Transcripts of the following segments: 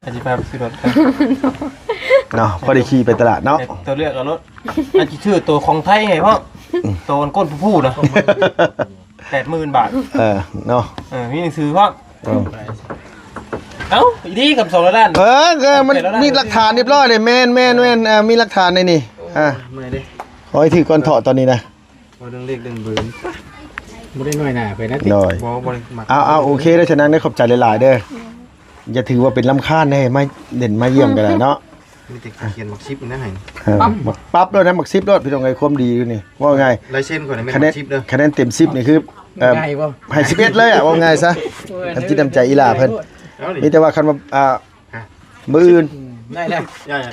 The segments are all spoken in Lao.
ອາດຊິພາໄປຊື້ລົດ ເນາະ ພໍໄດ້ຂີ່ໄປຕະຫຼາດເນາະ ແຕ່ຕົວເລືອກເອົາລົດ ອາດຊິຊື້ໂຕຂອງໄທໃຫ້ພ້ອມ ໂຕອັນກົ້ນຜູ້ໆນະ ແປດໝື່ນບາດ ເອີ ເນາະ ເອີ ມີໜັງສືພ້ອມ ເອີ ເອົ້າ ອີ່ດີກັບສອງລ້ານ ເອີ ກໍມັນມີຫຼັກຖານຮຽບຮ້ອຍເດ້ ແມ່ນໆໆ ເອີ ມີຫຼັກຖານໃນນີ້ ອ່າ ເມື່ອຍເດ້ ຂໍໃຫ້ຖືກກ່ອນເທາະຕອນນີ້ນະ ບໍ່ເລື່ອງເລກເລື່ອງເບີ ບໍ່ໄດ້ນ້ອຍໜ້າໄປນະຕິ ໂດຍ ບໍ່ ບໍ່ໄດ້ມັກ ເອົາໆ ໂອເຄເດີ ສະນັ້ນເດີ ຂອບໃຈຫຼາຍໆເດີ ຢ່າຖືວ່າເປັນລຳຄານເດ້ ມາເຫຼັ້ນມາຢ້ຽມກໍໄດ້ເນາະ ມີແຕ່ຂຽນໝາກສິບນະໃຫ້ ເອີ ປັບໂລດນະ ໝາກສິບໂລດ ພີ່ນ້ອງເອີຍ ຄວາມດີຢູ່ນີ້ ເວົ້າງ່າຍ ລາຍເຊັນຂ້ອຍນີ້ແມ່ນໝາກສິບເດີ ຄະແນນເຕັມສິບນີ້ຄື ເອີ ໃຫ້ສິບເອັດເລີຍອະ ເວົ້າງ່າຍຊະ ໂອ້ຍ ນ້ຳຈິດນ້ຳໃຈອີ່ຫຼ້າເພິ່ນ ເອົານີ້ ມີແຕ່ວ່າຄັນວ່າ ອ່າ ມື້ອື່ນ ອືມ ໄດ້ແລ້ວ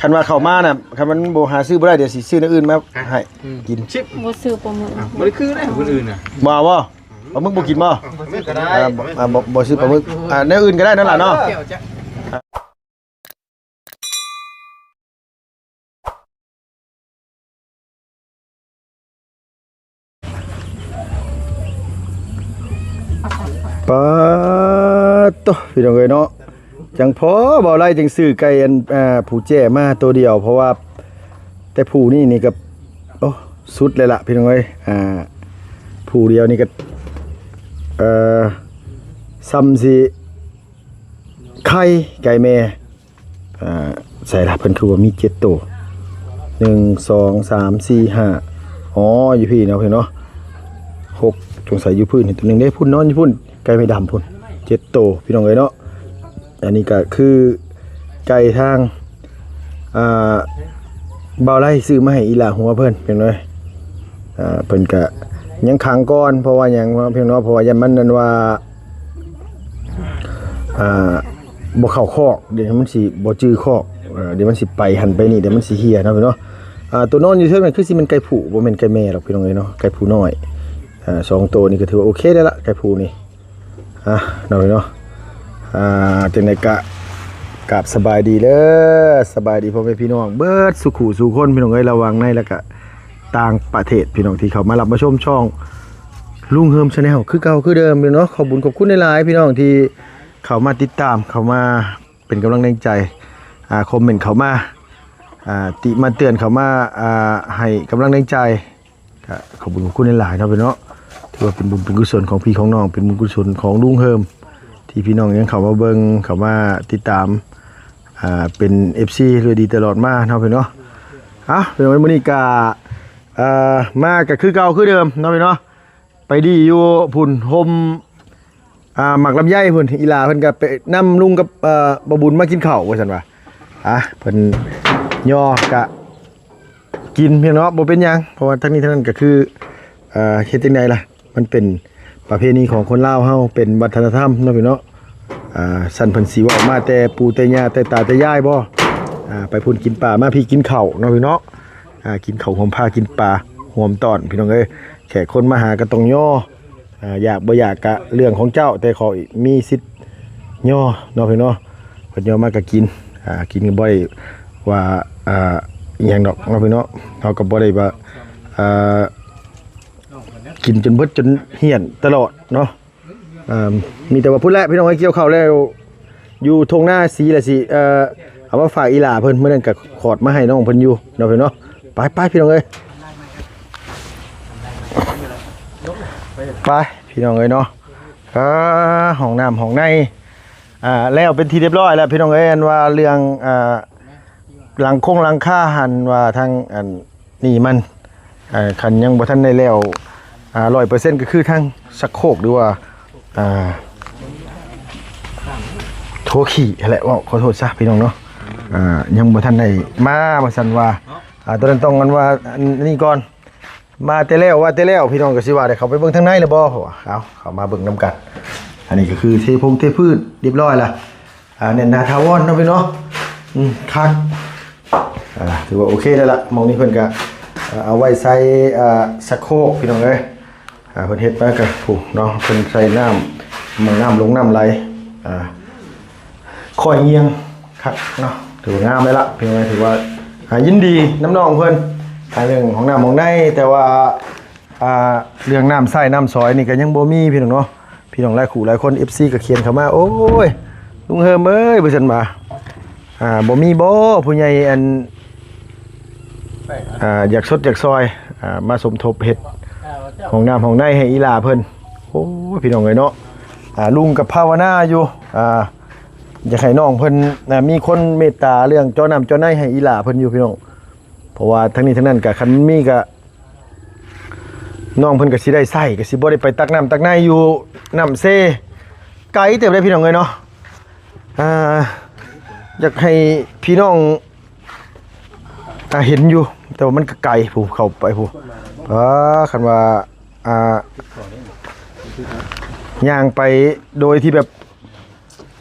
ຄັນວ່າເຂົ້າມານະ ຄັນມັນບໍ່ຫາຊື້ບໍ່ໄດ້ ດຽວຊິຊື້ແນວອື່ນມາໃຫ້ກິນ ບໍ່ຊື້ປາໝຶກ ອ່ະ ບໍ່ໄດ້ຄືເດ້ ມື້ອື່ນນະ ບໍ່ເອົາບໍ່ ປາໝຶກບໍ່ກິນບໍ່ ບໍ່ຊື້ກໍໄດ້ ອ່າ ບໍ່ ບໍ່ຊື້ປາໝຶກ ອ່າ ແນວອື່ນກໍໄດ້ນັ້ນລະເນາະ ແຈ່ວຈ້ະ ປາດໂທ້ ພີ່ນ້ອງເອີຍເນາະ ຈັ່ງພໍເວົ້າໄດ້ ຈຶ່ງຊື້ໄກ່ອັນ ອ່າ ຜູ້ແຈ້ມາໂຕດຽວ ເພາະວ່າແຕ່ຜູ້ນີ້ນີ້ກໍ ໂອ້ ສຸດເລີຍລະ ພີ່ນ້ອງເອີຍ ອ່າ ຜູ້ດຽວນີ້ກໍ ເອີ ຊ່ຳຊິໄຂ່ ໄກ່ແມ່ ອ່າ ໃສ່ລະ ເພິ່ນຄືວ່າມີເຈັດໂຕ ໜຶ່ງ ສອງ ສາມ ສີ່ ຫ້າ ອໍ ຢູ່ພີ້ເນາະ ພີ່ນ້ອງເນາະ ຫົກ ສົງໄສຢູ່ພື້ນ ໂຕໜຶ່ງເດ້ ພຸ້ນນອນຢູ່ພຸ້ນ ໄກ່ແມ່ດຳພຸ້ນ ເຈັດໂຕ ພີ່ນ້ອງເອີຍເນາະ ອັນນີ້ກໍຄືໄກ່ທາງ ອ່າ ບ່າວໄລຊື້ມາໃຫ້ອີ່ຫຼ້າຫົວເພິ່ນ ພີ່ນ້ອງເອີຍ ອ່າ ເພິ່ນກະຍັງຂັງກ່ອນ ເພາະວ່າຫຍັງເນາະ ພີ່ນ້ອງເນາະ ເພາະວ່າຢ້ານມັນນັ້ນວ່າ ອ່າ ບໍ່ເຂົ້າຄອກ ດຽວມັນຊິບໍ່ຈື່ຄອກ ເອີ ດຽວມັນຊິໄປຫັ້ນໄປນີ້ ດຽວມັນຊິເຫ່ຍເນາະ ພີ່ນ້ອງເນາະ ອ່າ ໂຕນອນຢູ່ເທິງນັ້ນຄືຊິແມ່ນໄກ່ຜູ້ ບໍ່ແມ່ນໄກ່ແມ່ດອກ ພີ່ນ້ອງເອີຍເນາະ ໄກ່ຜູ້ນ້ອຍ ອ່າ ສອງໂຕນີ້ກໍຖືວ່າໂອເຄໄດ້ລະ ໄກ່ຜູ້ນີ້ ອ່ະ ເນາະ ພີ່ນ້ອງເນາະ ອ່າ ຈັ່ງໃດກະ ກາບສະບາຍດີເດີ ສະບາຍດີພໍ່ແມ່ພີ່ນ້ອງເບິດສູ່ຄູ່ສູ່ຄົນ ພີ່ນ້ອງເອີຍ ລະຫວ່າງໃນ ແລະກະຕ່າງປະເທດ ພີ່ນ້ອງທີ່ເຂົ້າມາຮັບມາຊົມຊ່ອງລຸງເຮີມ Channel ຄືເກົ່າຄືເດີມເນາະ ຂອບບຸນຂອບຄຸນຫຼາຍໆ ພີ່ນ້ອງທີ່ເຂົ້າມາຕິດຕາມ ເຂົ້າມາເປັນກຳລັງແຮງໃຈ ອ່າ ຄອມເມັນເຂົ້າມາ ອ່າ ຕິມາເຕືອນເຂົ້າມາ ອ່າ ໃຫ້ກຳລັງແຮງໃຈ ກະຂອບຄຸນຂອບຄຸນຫຼາຍໆເນາະ ພີ່ນ້ອງເນາະ ຖືວ່າເປັນບຸນເປັນກຸສົນຂອງພີ່ຂອງນ້ອງ ເປັນບຸນກຸສົນຂອງລຸງເຮີມ ທີ່ພີ່ນ້ອງຍັງເຂົ້າມາເບິ່ງ ເຂົ້າມາຕິດຕາມ ອ່າ ເປັນເອັຟຊີດ້ວຍດີຕະຫຼອດມາເນາະ ພີ່ນ້ອງເນາະ ເອົ້າ ພີ່ນ້ອງ ມື້ນີ້ກະ ເອີ ມາກະຄືເກົ່າຄືເດີມເນາະ ພີ່ນ້ອງເນາະ ໄປດີຢູ່ພຸ້ນ ຮົ່ມ ອ່າ ໝາກລຳໄຍພຸ້ນ ອີ່ຫຼ້າເພິ່ນກໍໄປນຳລຸງກັບ ເອີ ບ່າວບຸນມາກິນເຂົ້າວ່າຊັ້ນວ່າ ອ່າ ເພິ່ນຍໍກະກິນ ພີ່ນ້ອງເນາະ ບໍ່ເປັນຫຍັງ ເພາະວ່າທັງນີ້ທັງນັ້ນກໍຄື ເອີ ເຮັດຈັ່ງໃດລະ ມັນເປັນປະເພນີຂອງຄົນລາວເຮົາ ເປັນວັດທະນະທຳເນາະ ພີ່ນ້ອງເນາະ ອ່າ ຊັ້ນເພິ່ນຊິເວົ້າມາແຕ່ປູ່ແຕ່ຍ່າ ແຕ່ຕາແຕ່ຍາຍບໍ ອ່າ ໄປພຸ້ນກິນປາ ມາພີ້ກິນເຂົ້າເນາະ ພີ່ນ້ອງເນາະ ອ່າ ກິນເຂົ້າຮ່ວມພາກິນປາຮ່ວມຕ້ອນ ພີ່ນ້ອງເອີຍ ແຂກຄົນມາຫາກໍຕ້ອງຍໍ ອ່າ ຢາກບໍ່ຢາກກະເລື່ອງຂອງເຈົ້າ ແຕ່ຂໍມີສິດຍໍເນາະ ພີ່ນ້ອງເນາະ ເພິ່ນຍໍມາກະກິນ ອ່າ ກິນກໍບໍ່ໄດ້ວ່າ ອ່າ ອີ່ຫຍັງດອກເນາະ ພີ່ນ້ອງເນາະ ເຮົາກໍບໍ່ໄດ້ວ່າ ອ່າ ກິນຈົນເບິດຈົນຫ້ຽນຕະຫຼອດເນາະ ອ່າ ມີແຕ່ວ່າພຸ້ນແຫຼະ ພີ່ນ້ອງເອີຍ ກ່ຽວເຂົ້າແລ້ວ ຢູ່ທົ່ງນາສີລະສີ ເອີ ເອົາມາຝາກອີ່ຫຼ້າເພິ່ນ ມື້ນັ້ນກໍຂອດມາໃຫ້ນ້ອງເພິ່ນຢູ່ເນາະ ພີ່ນ້ອງເນາະ ໄປໆ ພີ່ນ້ອງເອີຍ ໄປ ພີ່ນ້ອງເອີຍເນາະ ອ່າ ຫ້ອງນ້ຳຫ້ອງໃນ ອ່າ ແລ້ວເປັນທີ່ຮຽບຮ້ອຍແລ້ວ ພີ່ນ້ອງເອີຍ ອັນວ່າເລື່ອງ ອ່າ ຫຼັງຄົງຫຼັງຄາຫັ້ນວ່າທາງອັນນີ້ມັນ ເອີ ຄັນຍັງບໍ່ທັນໄດ້ແລ້ວ ອ່າ ຮ້ອຍເປີເຊັນ ກໍຄືທາງຊັກໂຄກ ຫຼືວ່າ ອ່າ ໂຖຂີ້ຫັ້ນແຫຼະ ເວົ້າ ຂໍໂທດຊະ ພີ່ນ້ອງເນາະ ອ່າ ຍັງບໍ່ທັນໄດ້ມາວ່າຊັ້ນວ່າ ອ່າ ຕົວນັ້ນຕ້ອງອັນວ່າອັນນີ້ກ່ອນ ມາແຕ່ແລ້ວ ວ່າແຕ່ແລ້ວ ພີ່ນ້ອງກໍຊິວ່າໄດ້ເຂົ້າໄປເບິ່ງທາງໃນແລ້ວບໍ່ ເພາະວ່າ ເອົາ ເຂົ້າມາເບິ່ງນຳກັນ ອັນນີ້ກໍຄືເທພົງເທພື້ນຮຽບຮ້ອຍລະ ອ່າ ແໜ້ນໜາຖາວອນເນາະ ພີ່ນ້ອງ ອືມ ຄັກ ອ່າ ຖືວ່າໂອເຄແລ້ວລະ ໝ່ອງນີ້ເພິ່ນກະ ເອົາໄວ້ໃສ່ ອ່າ ຊັກໂຄກ ພີ່ນ້ອງເອີຍ ອ່າ ເພິ່ນເຮັດມາກະ ໂອ້ ເນາະ ເພິ່ນໃສ່ນ້ຳ ໝ່ອງນ້ຳລົງນ້ຳໄຫຼ ອ່າ ຄ່ອຍຍ່ຽງຄັກເນາະ ຖືວ່າງາມແລ້ວລະ ພີ່ນ້ອງເອີຍ ຖືວ່າ ອ່າ ຍິນດີນຳນ້ອງເພິ່ນ ອ່າ ເລື່ອງຫ້ອງນ້ຳຫ້ອງໃນ ແຕ່ວ່າ ອ່າ ເລື່ອງນ້ຳໃຊ້ນ້ຳສອຍນີ້ກໍຍັງບໍ່ມີ ພີ່ນ້ອງເນາະ ພີ່ນ້ອງຫຼາຍຄູ່ຫຼາຍຄົນ ເອັຟຊີ ກໍຂຽນເຂົ້າມາ ໂອ້ຍ ລຸງເຮີມເອີຍ ວ່າຊັ້ນວ່າ ອ່າ ບໍ່ມີບໍ່ຜູ້ໃຫຍ່ອັນ ອ່າ ຢາກຊົດຢາກຊ່ອຍ ອ່າ ມາສົມທົບເຮັດຫ້ອງນ້ຳຫ້ອງໃນໃຫ້ອີ່ຫຼ້າເພິ່ນ? ໂອ້ຍ ພີ່ນ້ອງເອີຍເນາະ ອ່າ ລຸງກໍພາວະນາຢູ່ ອ່າ ຢາກໃຫ້ນ້ອງເພິ່ນ ອ່າ ມີຄົນເມດຕາເລື່ອງເຈາະນ້ຳເຈາະໃນໃຫ້ອີ່ຫຼ້າເພິ່ນຢູ່ ພີ່ນ້ອງ. ເພາະວ່າທັງນີ້ທັງນັ້ນກໍ ຄັນມີກໍ ນ້ອງເພິ່ນກໍຊິໄດ້ໃຊ້ ກໍຊິບໍ່ໄດ້ໄປຕັກນ້ຳຕັກໃນຢູ່ນ້ຳເຊ ໄກເຕີບເດ້ ພີ່ນ້ອງເອີຍເນາະ. ອ່າ ຢາກໃຫ້ພີ່ນ້ອງ ອ່າ ເຫັນຢູ່ ແຕ່ວ່າມັນກໍໄກພຸ້ນ ເຂົ້າໄປພຸ້ນ. ອ່າ ຄັນວ່າ ອ່າ ຍ່າງໄປໂດຍທີ່ແບບ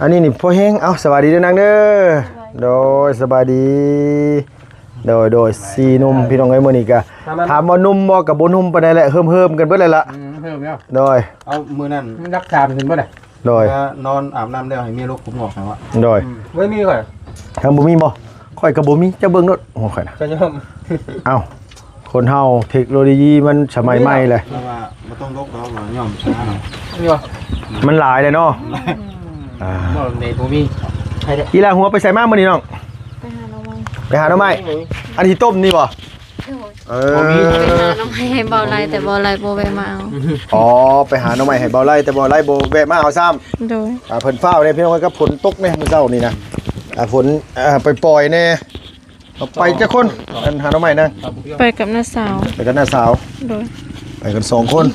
ອັນນີ້ນີ້ພໍແຮງ. ເອົ້າ ສະບາຍດີເດີນາງເດີ. ໂດຍ ສະບາຍດີ. ໂດຍ ໂດຍ ສີ່ໜຸ່ມ ພີ່ນ້ອງເອີຍ ມື້ນີ້ກະ ຖາມວ່າໜຸ່ມບໍ່ ກະບໍ່ໜຸ່ມປານໃດແຫຼະ ເຮີມໆກັນເບິດແລ້ວລະ. ອືມ ເຮີມແລ້ວ. ໂດຍ ເອົາ ມື້ນັ້ນ ລັກຖານຂຶ້ນບໍ່ໄດ້. ໂດຍ ເມື່ອນອນອາບນ້ຳແລ້ວ ໃຫ້ເມຍລົກຜົມງອກໃຫ້ວ່າ. ໂດຍ ອືມ ເວີຍ ມີຂ້ອຍ ທັງບໍ່ມີບໍ່? ຂ້ອຍກໍບໍ່ມີ ເຈົ້າເບິ່ງໂລດ ໂອ້ ຂ້ອຍນະ ຈະຍອມ. ເອົ້າ ຄົນເຮົາເທັກໂນໂລຢີມັນສະໄໝໃໝ່ແຫຼະ ແລ້ວວ່າບໍ່ຕ້ອງລົກດອກ ວ່າຍອມຊ້າເນາະ. ມັນຫຼາຍແລ້ວເນາະ. ອ່າ ບໍ່ ໃນບໍ່ມີໃຜເດ້. ອີ່ຫຼ້າຫົວໄປໃສມາມື້ນີ້ນ້ອງ? ໄປຫາໜໍ່ໄມ້ ໄປຫາໜໍ່ໄມ້. ອັນທີ່ຕົ້ມນີ້ບໍ່? ໂດຍ ເອີ ໄປຫາໜໍ່ໄມ້ໃຫ້ເບົາໄລ ແຕ່ເບົາໄລບໍ່ແວະມາເອົາ. ອໍ ໄປຫາໜໍ່ໄມ້ໃຫ້ເບົາໄລ ແຕ່ເບົາໄລບໍ່ແວະມາເອົາຊ້ຳ. ໂດຍ ອ່າ ເພິ່ນຟ້າວເດ້ ພີ່ນ້ອງເອີຍ ກັບຝົນຕົກເດ້ມື້ເຊົ້ານີ້ນະ. ອ່າ ຝົນ ອ່າ ປ່ອຍໆແດ່. ເອົາໄປຈັກຄົນ? ອັນຫາໜໍ່ໄມ້ນະ? ໄປກັບນ້າສາວ. ໄປກັບນ້າສາວ. ໂດຍ ໄປກັນສອງຄົນ.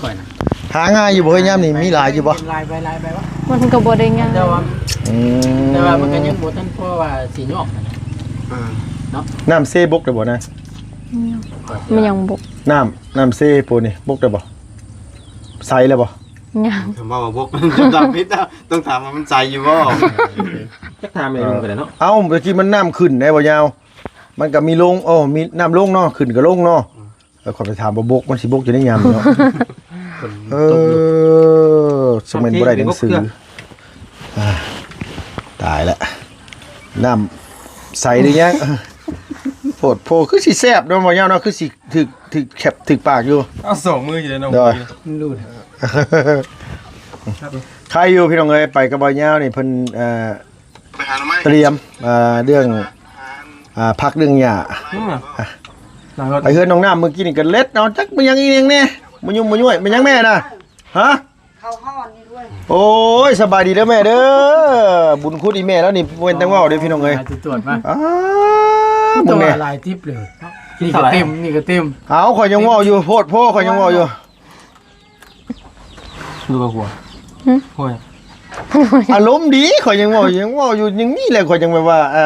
ຫາງ່າຍຢູ່ບໍ່ເຮີ້ຍ ຍາມນີ້ມີຫຼາຍຢູ່ບໍ່? ມັນກໍບໍ່ໄດ້ງ່າຍ. ອືມ ແຕ່ວ່າມັນກໍຍັງບໍ່ທັນພໍວ່າຊິຍອກນະ. ເອີ ເນາະ ນ້ຳເຊບົກໄດ້ບໍ່ນະ? ອືມ ມັນຍັງບົກ. ນ້ຳ ນ້ຳເຊໂປນີ້ບົກໄດ້ບໍ່? ໃສແລ້ວບໍ່? ຍັງ. ຄຳເວົ້າວ່າບົກ ຕ້ອງຖາມຜິດນະ ຕ້ອງຖາມວ່າມັນໃສຢູ່ບໍ່? ຈັກຖາມແມ່ລຸງກໍໄດ້ເນາະ. ເອົ້າ ແຕ່ກີ້ມັນນ້ຳຂຶ້ນໄດ໋ບໍ່ຍາວ. ມັນກໍມີລົງ ໂອ້ ມີນ້ຳລົງເນາະ ຂຶ້ນກໍລົງເນາະ. ອືມ ເອີ ຂ້ອຍໄປຖາມວ່າບົກ ມັນຊິບົກຢູ່ໃນຍາມນີ້ເນາະ. ເອີ ສະແມ່ນບໍ່ໄດ້ໜັງສື. ອ່າ ຕາຍລະ ນ້ຳໃສຫຼືຍັງ? ໂພດໂພ ຄືຊິແຊບເນາະ ບໍ່ຍາວເນາະ ຄືຊິຖືກ ຖືກແຄບ ຖືກປາກຢູ່. ເອົາສອງມືຢູ່ເດ້ນ້ອງ. ໂດຍ ໃຄຢູ່ພີ່ນ້ອງເອີຍ ໄປກັບບ່າວຍາວນີ້ເພິ່ນ ເອີ ຕຽມ ເອີ ເລື່ອງ ອ່າ ຜັກເລື່ອງຫຍ້າ. ອືມ ໄປເຮືອນນ້ອງນ້ຳມື້ກີ້ນີ້ກໍເລັດເອົາ ຈັກແມ່ນຫຍັງອີ່ຫຍັງແດ່ ມາຫຍຸ້ມມາຍ້ວຍ ແມ່ນຫຍັງແມ່ນະ? ຮະ ເຂົ້າຮ້ອນນີ້ດ້ວຍ. ໂອ້ຍ ສະບາຍດີເດີແມ່ເດີ. ບຸນຄຸນອີ່ແມ່ແລ້ວນີ້ ບໍ່ແມ່ນແຕ່ເວົ້າເດ້ພີ່ນ້ອງເອີຍ. ຕວດມາ ອ້າ ເບິ່ງແດ່ ຫຼາຍຕິບເລີຍ. ນີ້ກໍເຕັມ ນີ້ກໍເຕັມ. ເອົ້າ ຂ້ອຍຍັງເວົ້າຢູ່ ໂພດໂພ ຂ້ອຍຍັງເວົ້າຢູ່. ຫຼືວ່າຫົວ? ຫຶ? ໂອ້ຍ ອາລົມດີ ຂ້ອຍຍັງເວົ້າ ຍັງເວົ້າຢູ່ ຍັງມີແຫຼະ ຂ້ອຍຍັງແບບວ່າ ອ່າ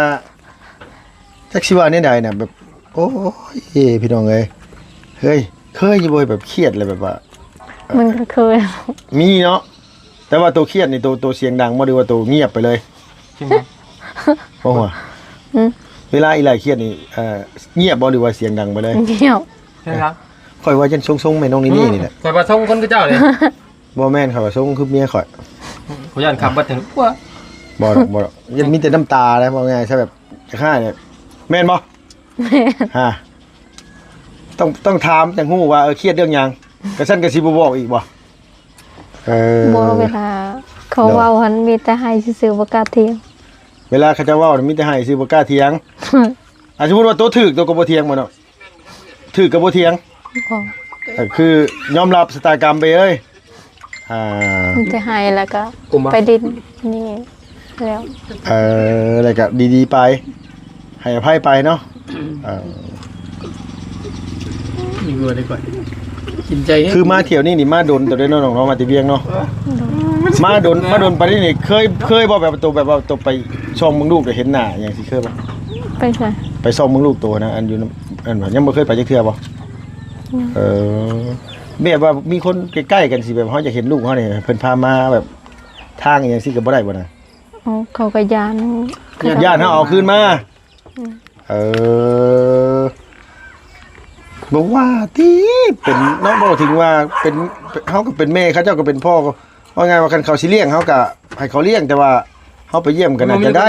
ຈັກຊິວ່າແນວໃດນະ ແບບ ໂອ້ຍ ພີ່ນ້ອງເອີຍ ເຮີ້ຍ ເຄີຍຢູ່ບໍ່ ແບບຄຽດແລ້ວແບບວ່າ? ມັນກໍເຄີຍ ມີເນາະ ແຕ່ວ່າໂຕຄຽດນີ້ ໂຕ ໂຕສຽງດັງບໍ່ ຫຼືວ່າໂຕງຽບໄປເລີຍ? ສຽງດັງ. ບໍ່ຫົວ? ຫຶ? ເວລາອີ່ຫຼ້າຄຽດນີ້ ເອີ ງຽບບໍ່ ຫຼືວ່າສຽງດັງໄປເລີຍ? ງຽບ. ຂ້ອຍວ່າຈັ່ງຊົງໆແມ່ນ້ອງນີ້ນີ້ແຫຼະ. ຂ້ອຍວ່າຊົງຄົນຄືເຈົ້າເດ້. ບໍ່ແມ່ນ ຂ້ອຍວ່າຊົງຄືເມຍຂ້ອຍ. ຂ້ອຍຢ້ານຄຳບັດເຖິງ ບໍ່ດອກ ບໍ່ດອກ ຍັງມີແຕ່ນ້ຳຕາເດ້ ເວົ້າງ່າຍຊະ ແບບຄ້າຍໆ ແມ່ນບໍ່? ແມ່ນ. ຮະ ຕ້ອງ ຕ້ອງຖາມຈັ່ງຮູ້ວ່າ ເອີ ຄຽດເລື່ອງຫຍັງ ກະຊັ້ນກະຊິບໍ່ບອກອີກບໍ່? ເອີ ບໍ່ ເວລາເຂົາເວົ້າຫັ້ນ ມີແຕ່ໄຫ້ຊື່ໆ ບໍ່ກ້າຖຽງ. ເວລາເຂົາເຈົ້າເວົ້ານີ້ ມີແຕ່ໄຫ້ຊື່ ບໍ່ກ້າຖຽງ. ອາ ສົມມຸດວ່າໂຕຖືກ ໂຕກໍບໍ່ຖຽງບໍ່ເນາະ? ຖືກກໍບໍ່ຖຽງ. ບໍ່. ກໍຄືຍອມຮັບຊະຕາກຳໄປເອີຍ. ອ່າ ມີແຕ່ໄຫ້ແລ້ວກໍໄປດິນນີ້ແລ້ວ. ເອີ ແລ້ວກໍດີໆໄປ ໃຫ້ອະໄພໄປເນາະ. ເອີ ຢູ່ໄດ້ກ່ອນ ກິນໃຈ ຄືມາທ່ຽວນີ້ນີ້ມາດົນເຕີບເດ້ເນາະ ນ້ອງເນາະ ມາແຕ່ວຽງເນາະ. ມາດົນ ມາດົນປານນີ້ນີ້ ເຄີຍ ເຄີຍບໍ່ ແບບໂຕ ແບບວ່າໂຕໄປສ່ອງເບິ່ງລູກ ໄດ້ເຫັນໜ້າຫຍັງຊິ ເຄີຍບໍ່? ໄປໃສ? ໄປສ່ອງເບິ່ງລູກໂຕນະ ອັນຢູ່ນຳ ອັນວ່າຍັງບໍ່ເຄີຍໄປຈັກເທື່ອບໍ່? ຍັງ. ເອີ ແບບວ່າມີຄົນໃກ້ໆກັນຊິ ແບບເຮົາຢາກເຫັນລູກເຮົານີ້ ເພິ່ນພາມາແບບທາງອີ່ຫຍັງຊິກໍບໍ່ໄດ້ບໍ່ນະ? ເອົາ ເຂົາກໍຢ້ານ ຢ້ານເຮົາເອົາຄືນມາ. ອືມ ເອີ ບໍ່ວ່າຕິ ເປັນເນາະ ເວົ້າເຖິງວ່າເປັນ ເຮົາກໍເປັນແມ່ ເຂົາເຈົ້າກໍເປັນພໍ່ ເວົ້າງ່າຍວ່າຄັນເຂົາຊິລ້ຽງ ເຮົາກໍໃຫ້ເຂົາລ້ຽງ ແຕ່ວ່າເຮົາໄປຢ້ຽມກໍໜ້າຈະໄດ້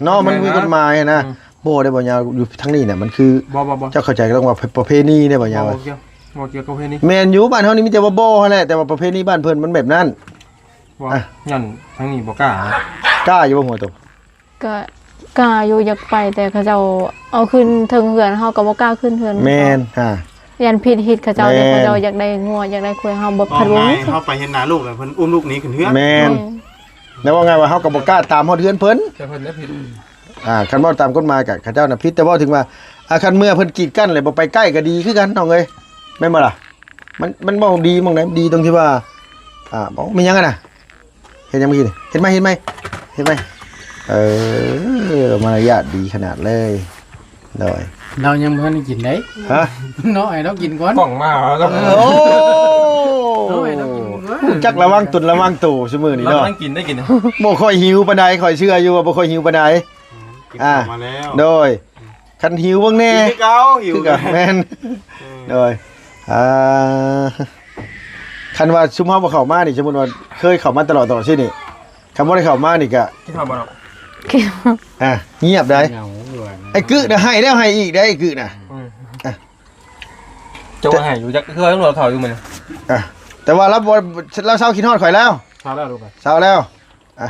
ເນາະ ມັນມີກົດໝາຍຫັ້ນນະ. ອືມ ບໍ່ໄດ້ ບໍ່ຍາວ ຢູ່ທາງນີ້ນະ ມັນຄື ບໍ່ ບໍ່ ບໍ່ ເຈົ້າເຂົ້າໃຈກັບວ່າປະ ປະເພນີເດ້ ບໍ່ຍາວ. ບໍ່ກ່ຽວ ບໍ່ກ່ຽວກັບປະເພນີ. ແມ່ນຢູ່ ບ້ານເຮົານີ້ມີແຕ່ວ່າບໍ່ຫັ້ນແຫຼະ ແຕ່ວ່າປະເພນີບ້ານເພິ່ນມັນແບບນັ້ນ. ບໍ່ ອ່ະ ຍ້ອນທາງນີ້ບໍ່ກ້າ. ກ້າຢູ່ບໍ່ ຫົວໂຕ? ກໍ ກ້າຢູ່ ຢາກໄປ ແຕ່ເຂົາເຈົ້າເອົາຂຶ້ນເທິງເຮືອນ ເຮົາກໍບໍ່ກ້າຂຶ້ນເຮືອນ ແມ່ນ ອ່າ ຢ້ານຜິດຮີດເຂົາເຈົ້າເດ້ ແມ່ນ ເຂົາເຈົ້າຢາກໄດ້ງົວ ຢາກໄດ້ຄວາຍ ເຮົາບໍ່ ເວົ້າ ສະດວກ ງ່າຍໆ ເຮົາໄປເຫັນໜ້າລູກແລ້ວ ເພິ່ນອຸ້ມລູກໜີຂຶ້ນເຮືອນ ແມ່ນ ແມ່ນ ແລ້ວເວົ້າງ່າຍວ່າເຮົາກໍບໍ່ກ້າຕາມຮອດເຮືອນເພິ່ນ ແຕ່ເພິ່ນໄດ້ຜິດ ອ່າ ຄັນເວົ້າຕາມກົດໝາຍກໍເຂົາເຈົ້ານະຜິດ ແຕ່ເວົ້າເຖິງວ່າ ອ່າ ຄັນເມື່ອເພິ່ນກີດກັ້ນແລ້ວບໍ່ໄປໃກ້ກໍດີຄືກັນນ້ອງເອີຍ ແມ່ນບໍ່ລະ? ມັນ ມັນບໍ່ດີໝ່ອງໃດ ດີຕົງທີ່ວ່າ ອ່າ ບໍ່ ມີຫຍັງຫັ້ນນະ? ເຮັດຫຍັງມື້ກີ້ນີ້? ເຮັດໃໝ່ ເຮັດໃໝ່ ເຮັດໃໝ່ ເອີ ມາລະຍາດດີຂະໜາດເລີຍ ໂດຍ ລາວຍັງບໍ່ທັນໄດ້ກິນເດ້ ຮະ? ເນາະ ໃຫ້ລາວກິນກ່ອນ ກ້ອງມາແລ້ວ ໂອ້ ເນາະ ໃຫ້ລາວກິນກ່ອນ ຮູ້ຈັກລະວັງຕົນລະວັງໂຕຊຸມື້ນີ້ເນາະ ລາວກຳລັງກິນໄດ້ກິນ ບໍ່ຄ່ອຍຫິວປານໃດ ຂ້ອຍເຊື່ອຢູ່ວ່າບໍ່ຄ່ອຍຫິວປານໃດ ອືມ ອ່າ ມາແລ້ວ ໂດຍ ຄັນຫິວເບິ່ງແດ່ ກິນຄືເກົ່າ ຫິວຄືກັນ ແມ່ນ ເອີ ໂດຍ ອ່າ ຄັນວ່າຊຸມເຮົາບໍ່ເຂົ້າມານີ້ ສົມມຸດວ່າເຄີຍເຂົ້າມາຕະຫຼອດ ຕະຫຼອດຊີ້ນີ້ ຄັນບໍ່ໄດ້ເຂົ້າມານີ້ກະ ກິນເຂົ້າບໍ່ເນາະ ອ່າ ງຽບໄດ໋ ເຫງົາຢູ່ວ່າ ໄອ້ກຶນະ ໃຫ້ແລ້ວໃຫ້ອີກໄດ໋ ໄອ້ກຶນະ ອືມ ອ່ະ ເຈົ້າໃຫ້ຢູ່ຈັກເທື່ອ ຕ້ອງລໍເຂົ້າຢູ່ມື້ນີ້ ອ່ະ ແຕ່ວ່າລາວບໍ່ ລາວເຊົາຄິດຮອດຂ້ອຍແລ້ວ ເຊົາແລ້ວລູກ ເຊົາແລ້ວ ອ່ະ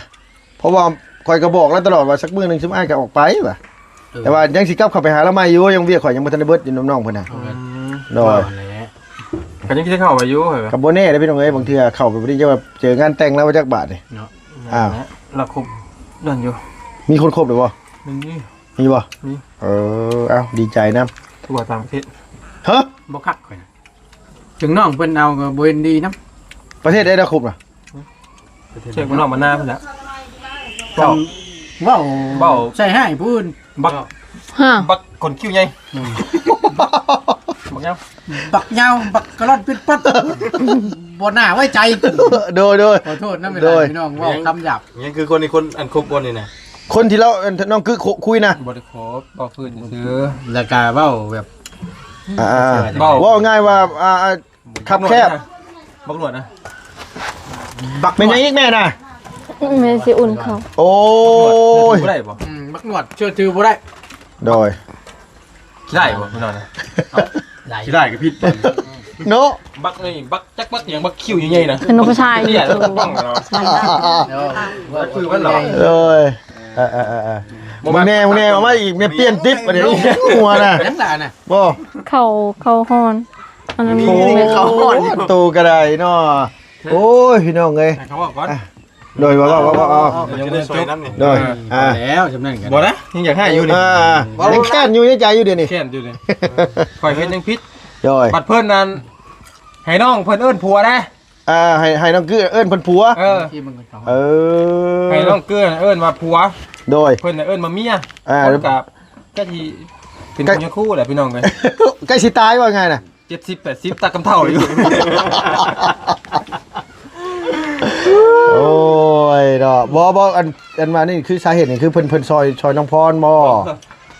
ເພາະວ່າຂ້ອຍກໍບອກລາວຕະຫຼອດວ່າ ສັກມື້ໜຶ່ງຊຸມອ້າຍກໍອອກໄປວ່າ ເອີ ແຕ່ວ່າຍັງຊິກັບເຂົ້າໄປຫາລາວໃໝ່ຢູ່ ຍັງວຽກຂ້ອຍຍັງບໍ່ທັນໄດ້ເບິດຢູ່ນຳນ້ອງເພິ່ນນະ ອືມ ໂດຍ ເວົ້າຫັ້ນແຫຼະ ກໍຍັງຊິເຂົ້າໄປຢູ່ ກໍບໍ່ແນ່ເດ້ພີ່ນ້ອງເອີຍ ບາງເທື່ອເຂົ້າໄປບໍ່ດີ ຈະວ່າເຈີງານແຕ່ງລາວຈັກບາດນີ້ ເນາະ ອ້າວ ລາວຄົບນັ້ນຢູ່ ມີຄົນຄົບແລ້ວບໍ່? ມີ ມີບໍ່? ມີ ເອີ ເອົ້າ ດີໃຈນຳ ຕົວຕ່າງປະເທດ ຮະ? ບໍ່ຄັກຂ້ອຍນະ ເຖິງນ້ອງເພິ່ນເອົາກໍບໍ່ເຫັນດີນຳ ປະເທດໃດລາວຄົບນະ? ປະເທດ ເຊັກບ້ານນອກບ້ານນາພຸ້ນແຫຼະ ເວົ້າ ເວົ້າ ເວົ້າໃສ່ຮ້າຍຜູ້ອື່ນ ບັກ ຮະ ບັກຂົນຄິ້ວໃຫຍ່ ອືມ ບັກຍາວ ບັກຍາວ ບັກກະລ່ອນປິດປັດ ບໍ່ໜ້າໄວ້ໃຈ ໂດຍ ໂດຍ ຂໍໂທດນຳເວລາ ໂດຍ ພີ່ນ້ອງເວົ້າຄຳຫຍາບ ຍັງຄືຄົນນີ້ ຄົນອັນຄົບຄົນນີ້ນະ ຄົນທີ່ລາວ ອັນ ນ້ອງກຶຄຸຍນະ ບໍ່ໄດ້ຄົບ ເວົ້າພື້ນຊື່ໆ ແລ້ວກະເວົ້າແບບ ອ່າ ເວົ້າ ເວົ້າງ່າຍວ່າ ອ່າ ຄັບແຄບ ບັກຫຼວດນະ ບັກ ແມ່ນຫຍັງອີກແມ່ນະ? ແມ່ຊິອຸ່ນເຂົ້າ ໂອ້ຍ ບໍ່ໄດ້ບໍ່? ອືມ ບັກຫຼວດເຊື່ອຖືບໍ່ໄດ້ ໂດຍ ຂີ້ໄດ້ບໍ່ພີ່ນ້ອງນະ? ຂີ້ໄດ້ກໍຜິດ ເນາະ ບັກນີ້ ບັກຈັກບັກຫຍັງ ບັກຄິ້ວໃຫຍ່ໆນະ ເປັນນກກະຊາຍ ເນາະ ຄືມັນເນາະ ໂດຍ ເອີ ເອີ ເອີ ເອີ ບໍ່ແມ່ນ ບໍ່ແມ່ນ ເອົາມາອີກ ແມ່ປ່ຽນຕິດບັດນີ້ ຫົວນະ ຍັງຫຼາຍນະ ບໍ່ ເຂົ້າ ເຂົ້າຮ້ອນ ອັນນັ້ນ ໂອ້ ເຂົ້າຮ້ອນ ໂຕກໍໄດ້ເນາະ ໂອ້ຍ ພີ່ນ້ອງເອີຍ ໃຫ້ເຂົາເວົ້າກ່ອນ ອ່ະ ໂດຍ ເວົ້າ ເວົ້າ ເວົ້າ ເອົາ ເອົາ ເອົາ ເອົາ ໂດຍ ອ່າ ແລ້ວ ຈຳນັ້ນກັນ ບໍ່ນະ ຍັງຢາກໃຫ້ຢູ່ນີ້ ອ່າ ຍັງແຄ້ນຢູ່ໃນໃຈຢູ່ເດນີ້ ແຄ້ນຢູ່ນີ້ ຂ້ອຍເຮັດຫຍັງຜິດ ໂດຍ ບັດເພິ່ນນັ້ນ ໃຫ້ນ້ອງເພິ່ນເອີ້ນຜົວນະ ອ່າ ໃຫ້ ໃຫ້ນ້ອງກື້ເອີ້ນເພິ່ນຜົວ ເອີ ເອີ ໃຫ້ນ້ອງກື້ເອີ້ນວ່າຜົວ ໂດຍ ເພິ່ນນະເອີ້ນວ່າເມຍ ອ່າ ເພິ່ນກໍ ກໍຊິເປັນ ໃກ້ ຜູ້ຍາຄູ່ແຫຼະ ພີ່ນ້ອງເອີຍ ໃກ້ຊິຕາຍວ່າງ່າຍນະ ເຈັດສິບແປດສິບ ຕາກຳເຖົ້າຢູ່ ໂອ້ຍເນາະ ບໍ່ ບໍ່ ອັນ ອັນວ່ານີ້ຄືສາເຫດນີ້ຄືເພິ່ນ ເພິ່ນຊ່ອຍ ຊ່ອຍນ້ອງພອນບໍ່?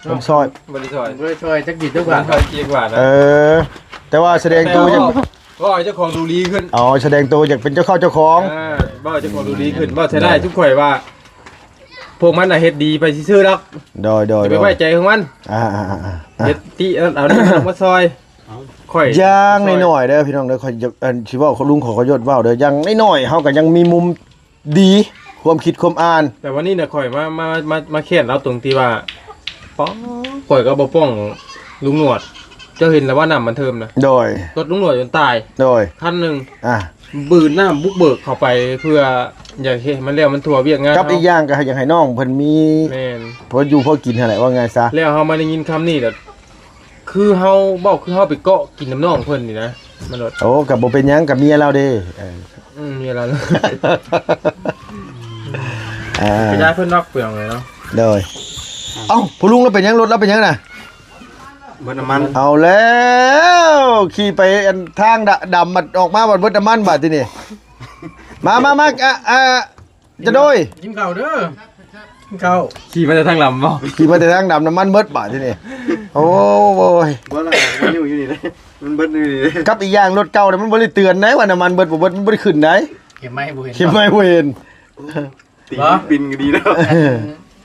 ເພິ່ນຊ່ອຍ ບໍ່ໄດ້ຊ່ອຍ ບໍ່ໄດ້ຊ່ອຍຈັກບາດຈັກບາດ ບໍ່ໄດ້ຊ່ອຍຈັກບາດນະ ເອີ ແຕ່ວ່າສະແດງໂຕຢາກ ເວົ້າໃຫ້ເຈົ້າຂອງດູດີຂຶ້ນ ອໍ ສະແດງໂຕຢາກເປັນເຈົ້າເຂົ້າເຈົ້າຂອງ ເອີ ເວົ້າໃຫ້ເຈົ້າຂອງດູດີຂຶ້ນ ເວົ້າໃສ່ຮ້າຍຊຸມຂ້ອຍວ່າ ພວກມັນນະເຮັດດີໄປຊື່ໆດອກ ໂດຍ ໂດຍ ຢ່າໄປໄວ້ໃຈຂອງມັນ ອ່າໆໆໆ ເຮັດຕິເອົານີ້ເອົາມາຊ່ອຍ ຂ້ອຍ ຢ່າງໜ້ອຍໆເດີພີ່ນ້ອງເດີ ຂ້ອຍຢາກ ອັນ ຊິເວົ້າ ລຸງຂໍຂໍຍົດເວົ້າເດີ ຢ່າງໜ້ອຍໆເຮົາກໍຍັງມີມຸມດີ ຄວາມຄິດຄວາມອ່ານ ແຕ່ວັນນີ້ນະ ຂ້ອຍມາ ມາ ມາ ມາແຄ້ນລາວຕົງທີ່ວ່າ ປ້ອ ຂ້ອຍກໍບໍ່ປ້ອງລຸງໜວດ ເຈົ້າເຫັນແລ້ວວ່ານ້ຳມັນເທີມນະ ໂດຍ ລົດລຸງໜວດຈົນຕາຍ ໂດຍ ຄັນໜຶ່ງ ອ່າ ບືນນ້ຳບຸກເບີກເຂົ້າໄປ ເພື່ອຢາກເຮັດໃຫ້ມັນແລ້ວມັນທົ່ວວຽກງານ ກັບອີກຢ່າງກໍຢາກໃຫ້ນ້ອງເພິ່ນມີ ແມ່ນ ພໍຢູ່ພໍກິນຫັ້ນແຫຼະ ວ່າງ່າຍຊະ ແລ້ວເຮົາມາໄດ້ຍິນຄຳນີ້ແຫຼະ ຄືເຮົາເວົ້າ ຄືເຮົາໄປເກາະກິນນ້ຳນ້ອງເພິ່ນນີ້ນະ ມັນໂດດ ໂອ້ ກໍບໍ່ເປັນຫຍັງ ກໍເມຍລາວເດ້ ເອີ ອືມ ເມຍລາວ ອ່າ ໄປຢາຍເພິ່ນນອກເປືອງເລີຍເນາະ ໂດຍ ເອົ້າ ພໍ່ລຸງລາວເປັນຫຍັງ ລົດລາວເປັນຫຍັງນະ? ເບິດນ້ຳມັນ ເອົາແລ້ວ ຂີ່ໄປອັນທາງດະ ດຳ ບັດອອກມາບັດເບິດນ້ຳມັນບາດທີນີ້ ມາ ມາ ມາ ອ່າ ອ່າ ຈະໂດຍ ກິນເຂົ້າເດີ ກິນເຂົ້າ ຂີ່ມາແຕ່ທາງດຳບໍ່? ຂີ່ມາແຕ່ທາງດຳ ນ້ຳມັນເບິດບາດທີນີ້ ໂອ້ຍ ບໍ່ລະ ມັນຢູ່ ຢູ່ນີ້ເດ້ ມັນເບິດຢູ່ນີ້ເດ້ ກັບອີກຢ່າງລົດເກົ່ານະ ມັນບໍ່ໄດ້ເຕືອນໃດວ່ານ້ຳມັນເບິດບໍ່ເບິດ ມັນບໍ່ໄດ້ຂຶ້ນໃດ ເຂັມໄມ້ບໍ່ເຫັນ ເຂັມໄມ້ບໍ່ເຫັນ ຕີນ ບໍ່ ປິ່ນກໍດີແລ້ວ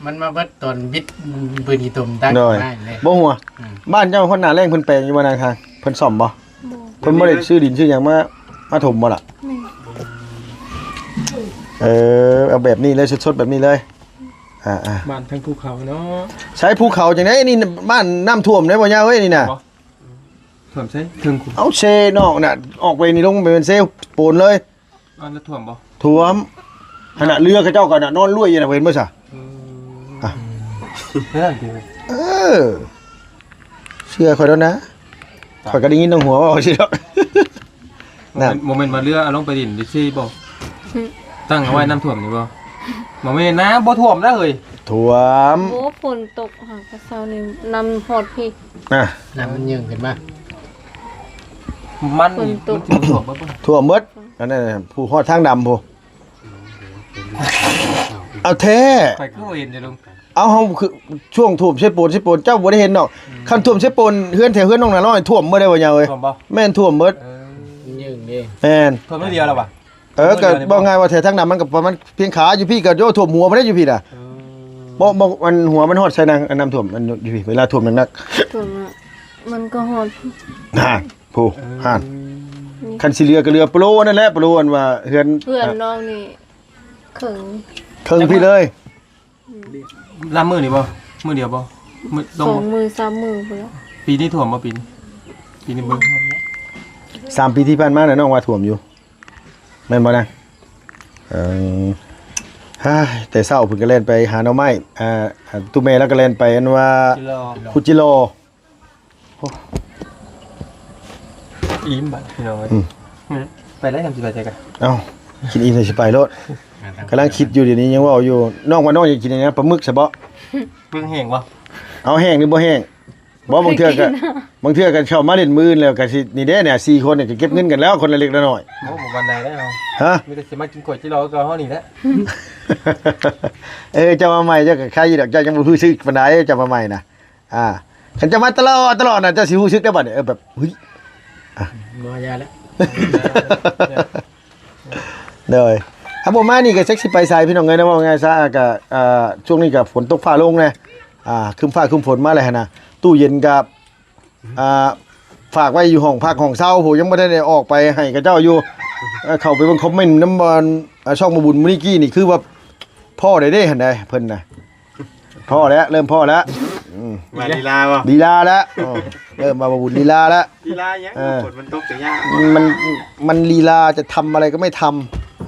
ມັນມາເບິດຕອນບິດ ປືນຂີ້ຕົມຕັ້ງ ໂດຍ ໄດ້ເລີຍ ບໍ່ຫົວ ອືມ ບ້ານເຈົ້າຮອດໜ້າແລ້ງເພິ່ນແປງຢູ່ບໍ່ນາງທາງ ເພິ່ນສ້ອມບໍ່? ບໍ່ ເພິ່ນບໍ່ໄດ້ຊື້ດິນຊື້ຫຍັງມາ ມາຖົມບໍ່ລະ? ແມ່ນ ເອີ ເອົາແບບນີ້ເລີຍ ສົດໆແບບນີ້ເລີຍ ອ່າໆ ບ້ານເທິງພູເຂົາເນາະ. ໃສພູເຂົາຈັ່ງໃດ? ນີ້ບ້ານນ້ຳຖ້ວມເດ້ບໍ່ຍາເອີຍ ນີ້ນະ. ບໍ່ ຖ້ວມໃສ? ເທິງພູ ເອົາເຊນອກນະ ອອກໄປນີ້ລົງໄປແມ່ນເຊໂປນເລີຍ. ອັນນັ້ນຖ້ວມບໍ່? ຖ້ວມ. ຫັ້ນນະ ເຮືອເຂົາເຈົ້າກໍນະ ນອນລວຍຢູ່ນະ ເຫັນບໍ່ຊະ? ອືມ ອ່ະ ນັ້ນຕິ. ເອີ ເຊື່ອຂ້ອຍໂລດນະ. ຂ້ອຍກໍໄດ້ຍິນທາງຫົວເວົ້າຊີ້ດອກ. ບໍ່ແມ່ນ ບໍ່ແມ່ນວ່າເຮືອເອົາລົງໄປຫຼິ້ນຢູ່ຊີ້ບໍ່? ຕັ້ງເອົາໄວ້ນ້ຳຖ້ວມນີ້ບໍ່? ບໍ່ແມ່ນນະ ບໍ່ຖ້ວມນະເຮີ້ຍ. ຖ້ວມ. ໂອ້ ຝົນຕົກຫາກະເຊົ້ານີ້ ນ້ຳຮອດພີ້. ອ່ະ ນ້ຳມັນຍື່ນຂຶ້ນມາ. ມັນ ມັນຊິບໍ່ຖ້ວມເບິດບໍ່? ຖ້ວມເບິດ. ອັນນັ້ນ ຜູ້ຮອດທາງດຳພຸ້ນ. ເອົາແທ້. ຂ້ອຍຄືບໍ່ເຫັນຢູ່ລຸງ. ເອົາ ເຮົາຄືຊ່ວງຖ້ວມເຊໂປນ ເຊໂປນເຈົ້າບໍ່ໄດ້ເຫັນດອກ. ອືມ ຄັນຖ້ວມເຊໂປນ ເຮືອນແຖວເຮືອນນ້ອງນານ້ອຍຖ້ວມເບິດເດ້ບໍ່ຍາເອີຍ. ຖ້ວມບໍ່? ແມ່ນ ຖ້ວມເບິດ. ເອີ ມັນຍື່ນເດ້. ແມ່ນ ຖ້ວມເທື່ອດຽວລະຫວະ. ເອີ ກໍເວົ້າງ່າຍວ່າແຖວທາງດຳມັນກໍປະມານພຽງຂາຢູ່ພີ້ ກໍໂອ້ ຖ້ວມຫົວພຸ້ນນະຢູ່ພີ້ນະ. ເອີ ບໍ່ ບໍ່ ອັນຫົວມັນຮອດໃສນາງ ອັນນ້ຳຖ້ວມ ອັນຢູ່ພີ້ ເວລາຖ້ວມໜັກໆ ຖ້ວມນະ ມັນກໍຮອດ ຫັ້ນ ຜູ້ ເອີ ຫັ້ນ ອືມ ຄັນຊິເຫຼືອກໍເຫຼືອໂປໂລນັ້ນແຫຼະ ໂປໂລອັນວ່າເຮືອນ ເຮືອນນ້ອງນີ້ເຄິ່ງ ເຄິ່ງພີ້ເລີຍ. ອືມ ລຳມື້ນີ້ບໍ່? ມື້ດຽວບໍ່? ມື້ ສອງມື້ສາມມື້ພຸ້ນແຫຼະ. ປີນີ້ຖ້ວມບໍ່? ປີນີ້ ປີນີ້ເບິ່ງ ສາມປີທີ່ຜ່ານມານະ ນ້ອງວ່າຖ້ວມຢູ່ ແມ່ນບໍ່ນະ? ເອີ ຮາຍ ແຕ່ເຊົ້າເພິ່ນກໍແລ່ນໄປຫາໜໍ່ໄມ້ ອ່າ ຕູ້ແມ່ລາວກໍແລ່ນໄປອັນວ່າ ຈິລໍ ຂຸດຈິລໍ. ໂອ້ ອີ່ມບາດນີ້ພີ່ນ້ອງເອີຍ. ອືມ ໄປໄດ້ ຄັນຊິໄປໃສກະ ເອົ້າ ກິນອີ່ມແລ້ວຊິໄປໂລດ. ກຳລັງຄິດຢູ່ ດຽວນີ້ຍັງເວົ້າຢູ່ ນ້ອງວ່ານ້ອງຢາກກິນຫຍັງນະ? ປາໝຶກຊະບໍ? ເບິ່ງແຫ້ງບໍ່? ເອົາ ແຫ້ງຫຼືບໍ່ແຫ້ງ? ບໍ່ ບາງເທື່ອກໍ ບາງເທື່ອກໍເຂົ້າມາຫຼິ້ນມື້ອື່ນແລ້ວກໍຊິ ນີ້ເດ້ນະ ສີ່ຄົນນີ້ກໍເກັບເງິນກັນແລ້ວ ຄົນລະເລັກລະນ້ອຍ. ໂອ້ ບໍ່ປານໃດແລ້ວ. ຮະ? ມີແຕ່ຊິມາກິນກ້ວຍຈິລໍກັບເຮົານີ້ແຫຼະ. ເອີ ເຈົ້າມາໃໝ່ ເຈົ້າກໍໄຄຢູ່ດອກ ເຈົ້າຍັງບໍ່ຮູ້ສຶກປານໃດ ເຈົ້າມາໃໝ່ນະ. ອ່າ ຄັນເຈົ້າມາຕະຫຼອດ ຕະຫຼອດນະ ເຈົ້າຊິຮູ້ສຶກໄດ້ບັດນີ້ ເອີ ແບບ ຫຶຍ ອ່ະ ບໍ່ຢ່າແລ້ວ. ໂດຍ ອ່ະ ບໍ່ມານີ້ກໍຈັກຊິໄປໃສພີ່ນ້ອງເອີຍນະ ເວົ້າງ່າຍຊະ ກໍ ອ່າ ຊ່ວງນີ້ກໍຝົນຕົກຟ້າລົງແດ່ ອ່າ ຄຶ້ມຟ້າຄຶ້ມຝົນມາແລ້ວຫັ້ນນະ ຕູ້ເຢັນກໍ ອ່າ ຝາກໄວ້ຢູ່ຫ້ອງພັກຫ້ອງເຊົາພຸ້ນ ຍັງບໍ່ທັນໄດ້ອອກໄປໃຫ້ເຂົາເຈົ້າຢູ່. ເອີ ເຂົ້າໄປເບິ່ງຄອມເມັນນຳ ອ່າ ຊ່ອງໝໍບຸນມື້ກີ້ນີ້ ຄືວ່າພໍ້ໄດ້ເດ້ຫັ້ນໃດ ເພິ່ນນະ ພໍ້ແລ້ວ ເລີ່ມພໍ້ແລ້ວ. ອືມ ວ່າລີລາບໍ່? ລີລາແລ້ວ. ເອີ ເລີ່ມວ່າບໍ່ບຸນລີລາແລ້ວ. ລີລາຫຍັງ? ເອີ ຝົນມັນຕົກກໍຍາກ. ມັນ ມັນລີລາ ຈະທຳອະໄລກໍໄມ່ທຳ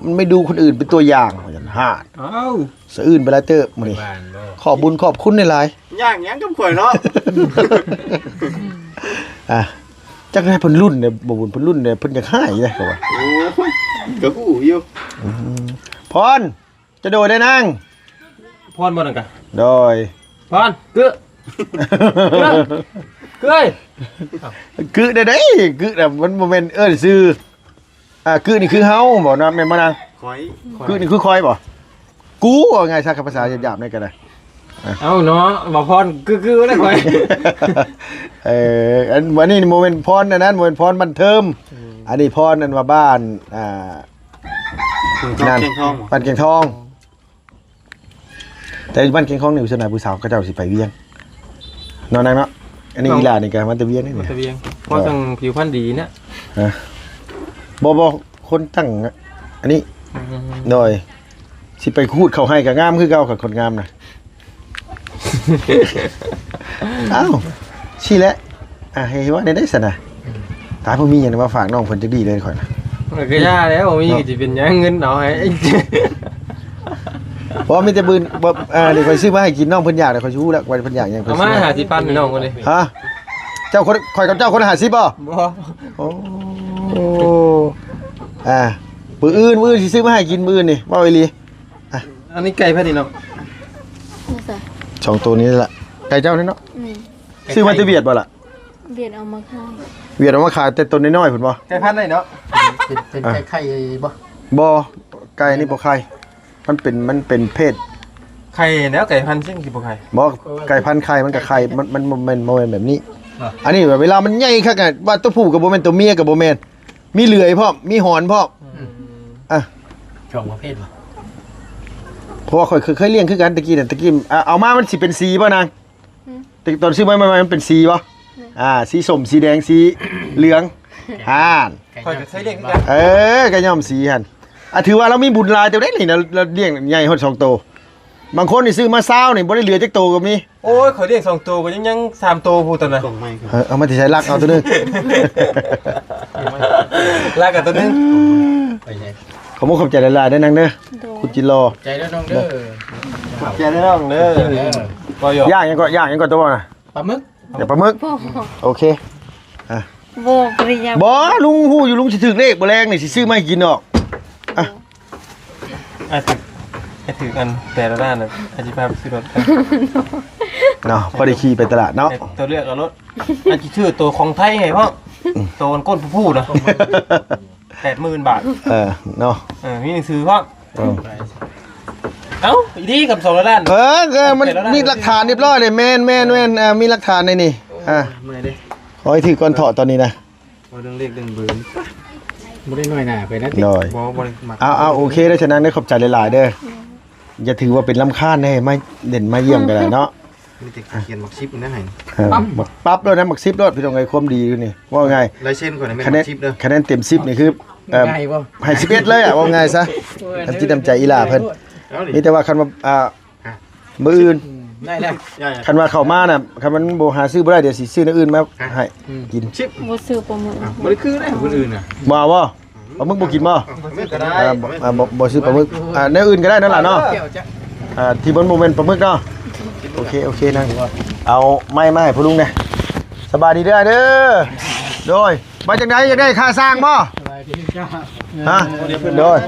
ມັນໄມ່ດູຄົນອື່ນເປັນຕົວຢ່າງ ວ່າຊັ້ນ. ຫາ ອ້າວ ສະອື່ນໄປຫຼາຍເຕີບມື້ນີ້. ບ້ານບໍ່? ຂອບບຸນຂອບຄຸນຫຼາຍໆ. ຍາກຫຍັງກັບຂ້ອຍເນາະ. ອ່ະ ຈັກແດ່ເພິ່ນລຸ້ນເດ້ ບໍ່ບຸນເພິ່ນລຸ້ນເດ້ ເພິ່ນຢາກຮ້າຍເດ້ ເຂົາວ່າ. ໂອ້ຍ ກໍຮູ້ຢູ່. ອືມ ພອນ ຈະໂດດໄດ້ນາງ. ພອນບໍ່ນັ້ນກະ? ໂດຍ ພອນ ກຶ ກຶ ກຶ ເອີຍ ກຶໄດ້ໃດ ກຶນະ ມັນບໍ່ແມ່ນເອີ້ນຊື່. ອ່າ ກຶນີ້ຄືເຮົາບໍ່ນະ ແມ່ນບໍ່ນາງ? ຂ້ອຍ ກຶນີ້ຄືຂ້ອຍບໍ່? ກູ ເວົ້າງ່າຍຊະ ຄັນພາສາຫຍາບໆນີ້ກໍໄດ້. ເອົ້າເນາະ ບໍ່ພອນກຶໆແລ້ວຂ້ອຍ. ເອີ ອັນ ອັນນີ້ບໍ່ແມ່ນພອນອັນນັ້ນ ບໍ່ແມ່ນພອນບ້ານເທີມ. ອືມ ອັນນີ້ພອນອັນວ່າບ້ານ ອ່າ ນັ້ນ ບ້ານແກງທອງ ບ້ານແກງທອງ. ແຕ່ບ້ານແກງທອງນີ້ສ່ວນຫຼາຍຜູ້ສາວເຂົາເຈົ້າຊິໄປວຽງເນາະນາງເນາະ. ອັນນີ້ອີ່ຫຼ້ານີ້ກໍມາແຕ່ວຽງນີ້ ມາແຕ່ວຽງ ເພາະຈັ່ງຜິວພັນດີນະ. ຮະ ບໍ່ ບໍ່ ຄົນຕັ້ງ ອັນນີ້. ອືມ ໂດຍ ຊິໄປຂູດເຂົ້າໄຮ່ກໍງາມຄືເກົ່າ ຄັນຄົນງາມນະ. ອ້າວ ຊີ້ແຫຼະ ອ່າ ໃຫ້ວ່າແນວໃດຊັ້ນນະ? ຕາຍ ບໍ່ມີຫຍັງມາຝາກນ້ອງເພິ່ນຈັກດີ້ເລີຍຂ້ອຍນະ. ເອີ ກໍຢ່າແລ້ວ ບໍ່ມີ ເນາະ ຊິເປັນຫຍັງ ເງິນເອົາໃຫ້. ບໍ່ ມີແຕ່ບືນ ບໍ່ ອ່າ ນີ້ຂ້ອຍຊື້ມາໃຫ້ກິນ ນ້ອງເພິ່ນຢາກແລ້ວ ຂ້ອຍຊິຮູ້ແລ້ວວ່າເພິ່ນຢາກຫຍັງ. ເອົາມາຫ້າສິບພັນໃຫ້ນ້ອງເພິ່ນເດ້. ຮະ ເຈົ້າຄົນ ຂ້ອຍກັບເຈົ້າຄົນລະຫ້າສິບບໍ່? ບໍ່. ໂອ້ ອ່າ ມື້ອື່ນ ມື້ອື່ນຊິຊື້ມາໃຫ້ກິນ ມື້ອື່ນນີ້ ເວົ້າອີ່ຫຼີ. ອ່ະ ອັນນີ້ໄກ່ໃຜນີ້ເນາະ? ນີ້ຊະ ສອງໂຕນີ້ລະ ໄກ່ເຈົ້ານີ້ເນາະ. ອືມ ຊື້ມາແຕ່ຫວຽດບໍ່ລະ? ຫວຽດເອົາມາຂາຍ ຫວຽດເອົາມາຂາຍແຕ່ໂຕນ້ອຍໆພຸ້ນບໍ່? ໄກ່ພັນໄດ້ເນາະ. ເປັນ ເປັນ ອ່ະ ໄກ່ໄຂ່ບໍ່? ບໍ່ ໄກ່ນີ້ບໍ່ໄຂ່ ມັນເປັນ ມັນເປັນເພດ ໄຂ່ແລ້ວ ໄກ່ພັນຊິບໍ່ໄຂ່. ບໍ່ ໄກ່ພັນໄຂ່ມັນກໍໄຂ່ ມັນ ມັນບໍ່ແມ່ນ ບໍ່ແມ່ນແບບນີ້. ອ່ະ ອັນນີ້ເວລາມັນໃຫຍ່ຄັກອະ ວ່າຕົວຜູ້ກໍບໍ່ແມ່ນ ຕົວເມຍກໍບໍ່ແມ່ນ ມີເລື່ອຍພ້ອມ ມີຫອນພ້ອມ. ອືມ ອ່ະ ສອງປະເພດບໍ່? ເພາະວ່າຂ້ອຍເຄີຍ ເຄີຍລ້ຽງຄືກັນແຕ່ກີ້ນະ ແຕ່ກີ້ ອ່າ ເອົາມາມັນຊິເປັນສີບໍ່ນາງ? ອືມ ແຕ່ຕອນຊື້ໃໝ່ໆມັນເປັນສີບໍ່? ອືມ ອ່າ ສີສົ້ມ ສີແດງ ສີເຫຼືອງ. ອ່າ ຂ້ອຍກໍເຄີຍລ້ຽງຄືກັນ. ເອີ ກໍຍ້ອນສີຫັ້ນ. ອ່າ ຖືວ່າລາວມີບຸນຫຼາຍເຕີບເດ້ນີ້ນະ ລາວລ້ຽງໃຫຍ່ຮອດສອງໂຕ. ບາງຄົນນີ້ຊື້ມາຊາວນີ້ ບໍ່ໄດ້ເຫຼືອຈັກໂຕກໍມີ. ໂອ້ຍ ຂ້ອຍລ້ຽງສອງໂຕກໍຍັງ ຍັງສາມໂຕພຸ້ນຕອນນະ. ເອີ ເອົາມາແຕ່ໃສ? ລັກເອົາໂຕໜຶ່ງ ລັກເອົາໂຕໜຶ່ງ. ຂອບຄຸນ ຂອບໃຈຫຼາຍໆເດີນາງເດີ. ໂດຍ ຄຸນຈິລໍ ໃຈເດີນ້ອງເດີ. ຂອບໃຈເດີນ້ອງເດີ. ບໍ່ຢອກ ຢ່າງຫຍັງກໍ ຢ່າງຫຍັງກໍຕົວນະ? ປາໝຶກ. ຢ່າປາໝຶກ. ບໍ່ ໂອເຄ ອ່ະ ບໍ່ ບໍ່ໄດ້ຢາກ ບໍ່ ລຸງຮູ້ຢູ່ ລຸງຊິຖືກເລກບໍ່ແລງນີ້ ຊິຊື້ມາໃຫ້ກິນດອກ. ອ່ະ ອ່ະ ຖືກ ໃຫ້ຖືກອັນແປດລ້ານນະ ອາດຊິພາໄປຊື້ລົດເນາະ. ພໍໄດ້ຂີ່ໄປຕະຫຼາດເນາະ ໃຫ້ຕົວເລືອກເອົາໂລດ. ອັນຊິຊື້ໂຕຂອງໄທໃຫ້ພ້ອມ ອືມ ໂຕອັນກົ້ນຜູ້ໆນະ ແປດໝື່ນບາດ. ເອີ ເນາະ ເອີ ມີໜັງສືພ້ອມ. ເອີ ເອົ້າ ອີ່ດີກັບສອງລ້ານ. ເອີ ເອີ ມັນມີຫຼັກຖານຮຽບຮ້ອຍເລີຍ. ແມ່ນໆໆ ເອີ ມີຫຼັກຖານໃນນີ້. ອ່າ ເມື່ອຍເດ້ ຂໍໃຫ້ຖືກກ່ອນເທາະຕອນນີ້ນະ. ເວົ້າເລື່ອງເລກເລື່ອງເບີນີ້ ບໍ່ໄດ້ນ້ອຍໜ້າໄປນະຕິ. ໂດຍ ບໍ່ ບໍ່ໄດ້ມັກ. ເອົາໆ ໂອເຄເດີ ສະນັ້ນເດີ ຂອບໃຈຫຼາຍໆເດີ. ຢ່າຖືວ່າເປັນລຳຄານເດ້ ມາເດັ່ນມາຢ້ຽມກໍໄດ້ເນາະ. ມີແຕ່ຂຽນໝາກສິບນະໃຫ້ ເອີ ປັບໂລດນະ ໝາກສິບໂລດ. ພີ່ນ້ອງເອີຍ ຄວາມດີຢູ່ນີ້ ເວົ້າງ່າຍ ລາຍເຊັນຂ້ອຍນີ້ແມ່ນ ຄະແນນ ໝາກສິບເດີ. ຄະແນນເຕັມສິບນີ້ຄື ເອີ ໃຫ້ສິບເອັດເລີຍອະ ເວົ້າງ່າຍຊະ. ໂອ້ຍ ນ້ຳຈິດນ້ຳໃຈອີ່ຫຼ້າເພິ່ນ ເອົານີ້ ມີແຕ່ວ່າຄັນວ່າ ອ່າ ມື້ອື່ນ ອືມ ໄດ້ແລ້ວ. ຄັນວ່າເຂົ້າມານະ ຄັນມັນບໍ່ຫາຊື້ບໍ່ໄດ້ ດຽວຊິຊື້ແນວອື່ນມາໃຫ້ ອືມ ກິນ. ບໍ່ຊື້ປາໝຶກ ອ່ະ ບໍ່ໄດ້ຄືເດ້ ມື້ອື່ນນະ. ບໍ່ເອົາບໍ່? ປາໝຶກບໍ່ກິນບໍ່? ບໍ່ຊື້ກໍໄດ້ ເອີ ບໍ່ ບໍ່ຊື້ປາໝຶກ. ອ່າ ແນວອື່ນກໍໄດ້ນັ້ນລະເນາະ. ອ່າ ທີ່ມັນບໍ່ແມ່ນປາໝຶກເນາະ. ໂອເຄ ໂອເຄ ນາງ ເອົາໄມ້ມາໃຫ້ພໍ່ລຸງແດ່. ສະບາຍດີເດີອ້າຍເດີ. ໂດຍ ວ່າຈັ່ງໃດ ຢາກໄດ້ຄ່າສ້າງບໍ່? ສະບາຍດີຈົ້າ. ຮະ? ໂດຍ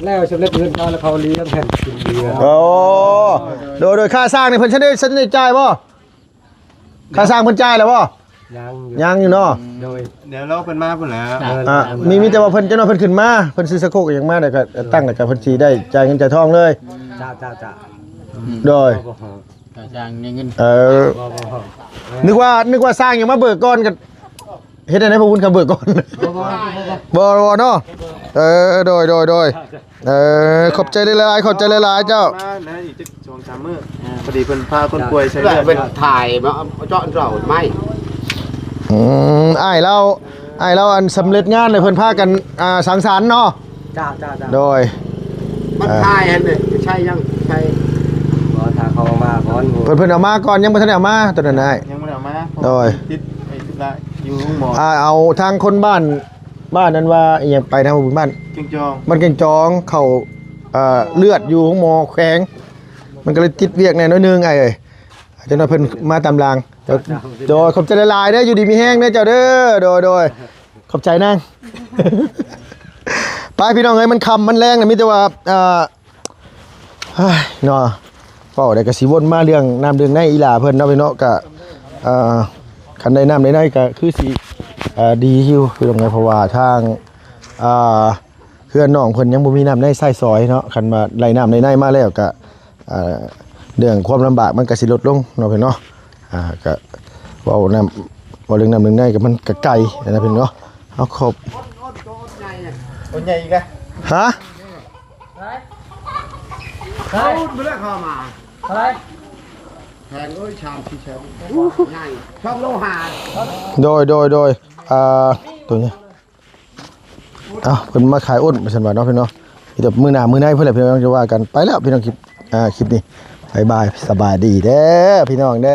ແລ້ວສຳເລັດເງິນເຂົາ ແລ້ວເຂົາລ້ຽງແຜ່ນກິນເບຍ. ໂອ້ ໂດຍ ໂດຍ ຄ່າສ້າງນີ້ເພິ່ນທັນໄດ້ ທັນໄດ້ຈ່າຍບໍ່? ຄ່າສ້າງເພິ່ນຈ່າຍແລ້ວບໍ່? ຍັງຢູ່ ຍັງຢູ່ເນາະ. ໂດຍ ດຽວລໍເພິ່ນມາພຸ້ນແຫຼະ. ອ່າ ມີ ມີແຕ່ວ່າເພິ່ນ ຈັກໜ້ອຍເພິ່ນຂຶ້ນມາ ເພິ່ນຊື້ສະໂຄກຫຍັງມາ ແລ້ວກໍຕັ້ງ ແລ້ວກໍເພິ່ນຊິໄດ້ຈ່າຍເງິນຈ່າຍທອງເລີຍ. ຈ້າ ຈ້າ ຈ້າ. ໂດຍ ຄ່າສ້າງໃນເງິນ ເອີ ບໍ່ ບໍ່ ບໍ່ ນຶກວ່າ ນຶກວ່າສ້າງຫຍັງມາເບີກກ່ອນ ກໍເຮັດໃຫ້ພໍ່ບຸນເຂົາເບີກກ່ອນ. ບໍ່ ບໍ່ ບໍ່ເນາະ. ເອີ ໂດຍ ໂດຍ ໂດຍ. ເອີ ຂອບໃຈຫຼາຍໆ ຂອບໃຈຫຼາຍໆ ເຈົ້າ. ມານະ ອີກຈັກສອງສາມມື້ ພໍດີເພິ່ນພາຄົນປ່ວຍໃສ່ເລືອດ ເພິ່ນຖ່າຍມາເຈາະເອົາໄມ້. ອືມ ອ້າຍລາວ ອ້າຍລາວອັນສຳເລັດງານ ແລ້ວເພິ່ນພາກັນ ອ່າ ສັງສັນເນາະ. ຈ້າ ຈ້າ ຈ້າ. ໂດຍ ມັນຖ່າຍຫັ້ນເດ້ ໃຊ່ຍັງ ໃຊ່ ບໍ່ ຖ້າເຂົາເອົາມາກ່ອນ ເພິ່ນ ເພິ່ນເອົາມາກ່ອນ ຍັງບໍ່ທັນໄດ້ເອົາມາ ຕອນນັ້ນນະອ້າຍ. ຍັງບໍ່ໄດ້ເອົາມາ ໂດຍ ຕິດໄອ້ທຸລະຢູ່ໂຮງໝໍ. ອ່າ ເອົາທາງຄົນບ້ານ ບ້ານນັ້ນວ່າອີ່ຫຍັງ ໄປທາງບຸນບ້ານ ແກ່ງຈອງ ບ້ານແກ່ງຈອງ ເຂົາ ເອີ ເລືອດຢູ່ໂຮງໝໍແຂວງ ມັນກໍເລີຍຕິດວຽກແດ່ໜ້ອຍໜຶ່ງອ້າຍເອີຍ. ຈັກໜ້ອຍເພິ່ນມາຕາມຫຼັງ. ໂດຍ ໂດຍ ຂອບໃຈຫຼາຍໆເດີ ຢູ່ດີມີແຮງເດີເຈົ້າເດີ. ໂດຍ ໂດຍ ຂອບໃຈນາງ. ໄປພີ່ນ້ອງເອີຍ ມັນຄ່ຳມັນແລງແລ້ວ ມີແຕ່ວ່າ ເອີ ເນາະ ເວົ້າໄດ້ກໍຊິວົນມາເລື່ອງນ້ຳເລື່ອງໃນອີ່ຫຼ້າເພິ່ນເນາະ ພີ່ນ້ອງເນາະ. ກໍ ເອີ ຄັນໄດ້ນ້ຳໄດ້ໃນກໍຄືຊິ ເອີ ດີຢູ່ພີ່ນ້ອງເອີຍ ເພາະວ່າທາງ ເອີ ເຮືອນນ້ອງເພິ່ນຍັງບໍ່ມີນ້ຳໃນໃຊ້ສອຍເນາະ. ຄັນວ່າໄດ້ນ້ຳໄດ້ໃນມາແລ້ວກໍ ເອີ ເລື່ອງຄວາມລຳບາກມັນກໍຊິລົດລົງເນາະ ພີ່ນ້ອງເນາະ. ອ່າ ກໍເວົ້ານ້ຳ ເວົ້າເລື່ອງນ້ຳເລື່ອງໃນກໍມັນກໍໄກນະ ພີ່ນ້ອງເນາະ. ເອົາຂອບ ໂອ້ຍ ໃຫຍ່ອີກແລ້ວ. ຮະ? ເອົາໄປເລີຍເຂົ້າມາ ເທົ່າໃດ? ແພງເອີຍ ສາມສີ່ແສນ ໃຫຍ່ ສອງໂລຫ້າ. ໂດຍ ໂດຍ ໂດຍ ອ່າ ໂຕນີ້ ເອົ້າ ເພິ່ນມາຂາຍອົ້ນວ່າຊັ້ນວ່າເນາະ ພີ່ນ້ອງ. ມີແຕ່ມື້ໜ້າມື້ໃນເພິ່ນແຫຼະ ພີ່ນ້ອງ ຈະວ່າກັນ. ໄປແລ້ວພີ່ນ້ອງ ຄລິບ ອ່າ ຄລິບນີ້ ບາຍບາຍ ສະບາຍດີເດີ ພີ່ນ້ອງເດີ.